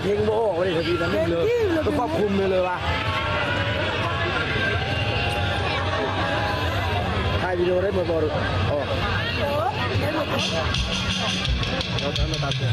ເພງບໍ່ອອກເລີຍ ທະວີນະ ເພງເລີຍ ເພງເລີຍ ຕ້ອງຄວບຄຸມເລີຍວ່າ ຖ່າຍວິດີໂອໄດ້ບໍ່? ບໍ່ອອກ ເຮົາຈະມາຕັດເທື່ອ.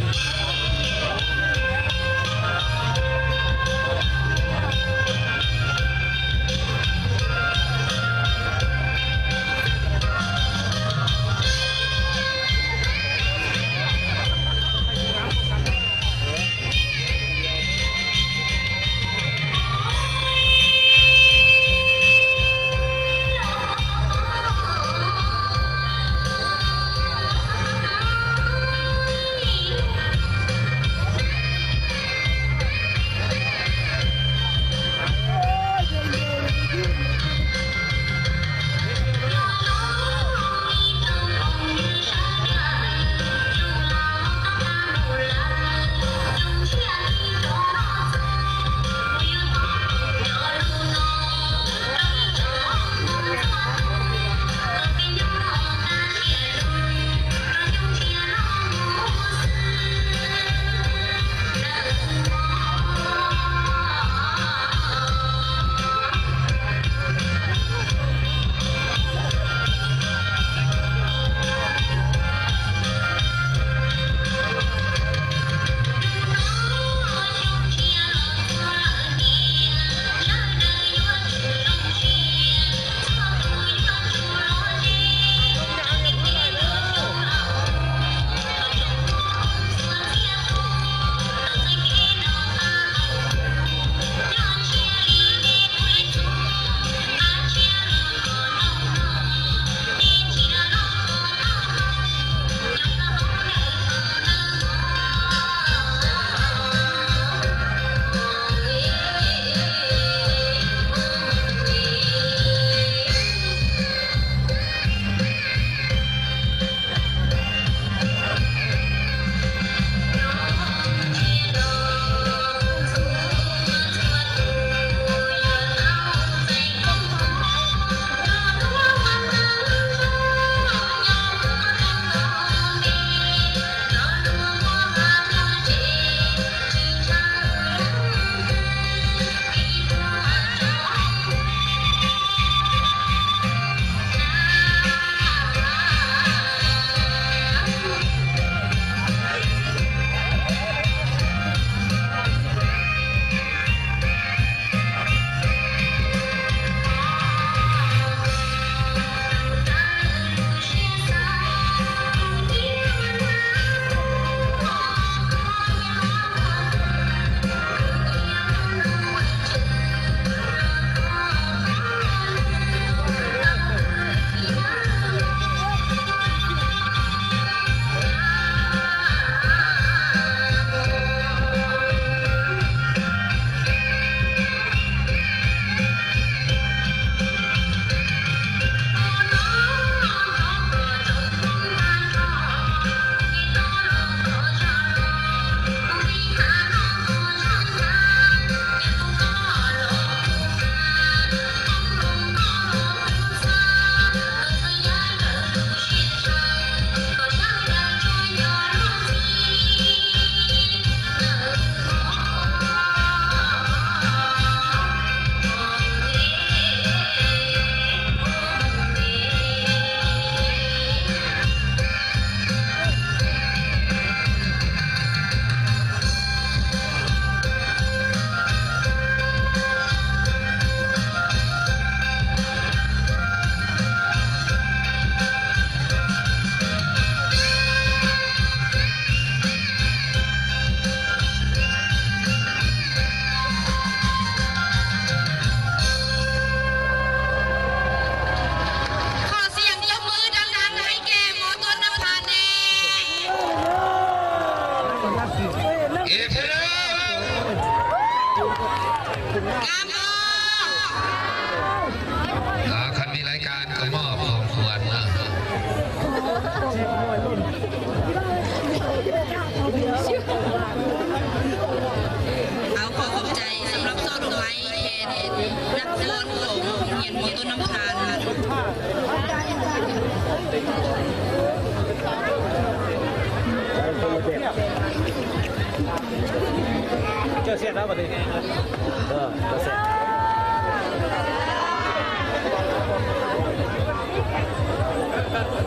ຂໍສຽງຕົບມືດັງໆໃຫ້ແກ່ໝໍຕົ້ນນຳພາແດ່. ເອເທເລີ ງາມບໍ່? ອ່າ ຄັນມີລາຍການກໍມອບຂອງຂວັນນະ. ເອົາ ຂໍຂອບໃຈສຳລັບຊ່ອດອກໄມ້ແທນນັກຟ້ອນຂອງໂຮງຮຽນໝໍຕົ້ນນຳພານ. ເອີ ແຊບ.